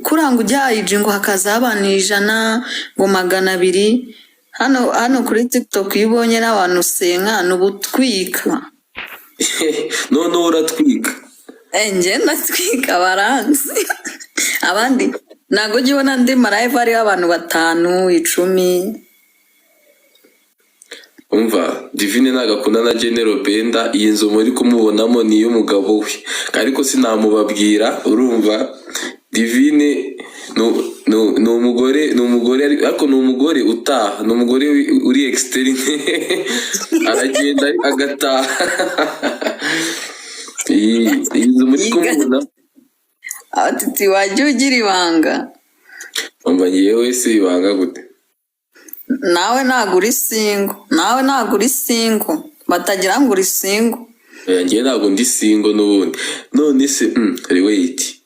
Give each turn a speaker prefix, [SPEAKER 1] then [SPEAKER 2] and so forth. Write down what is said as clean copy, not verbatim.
[SPEAKER 1] Kuranga ujya IG ngo hakaza abantu 100, ngo 200. Hano kuri TikTok iyo ubonye n'abantu senga ni ubutwika.
[SPEAKER 2] Noneho uratwika.
[SPEAKER 1] Njye ndatwika, baranzi. Abandi ntabwo ujya ubona andi ma live ariho abantu batanu, 10.
[SPEAKER 2] Umva, Divine ntabwo akunda na General Benda. Iyi nzu muri kumubonamo ni iy'umugabo we, ariko sinamubabwira. Urumva, Divine ni umugore ariko ni umugore utaha, ni umugore uri externe, aragenda agataha. Iyi nzu muri kumubona.
[SPEAKER 1] Abatiti, wajya ugira ibanga.
[SPEAKER 2] Umva, ngewe si ibanga gute?
[SPEAKER 1] Nawe ntabwo uri single, nawe ntabwo uri single, batagira ngo uri single.
[SPEAKER 2] Oya, ngewe ntabwo ndi single n'ubundi. None se wait.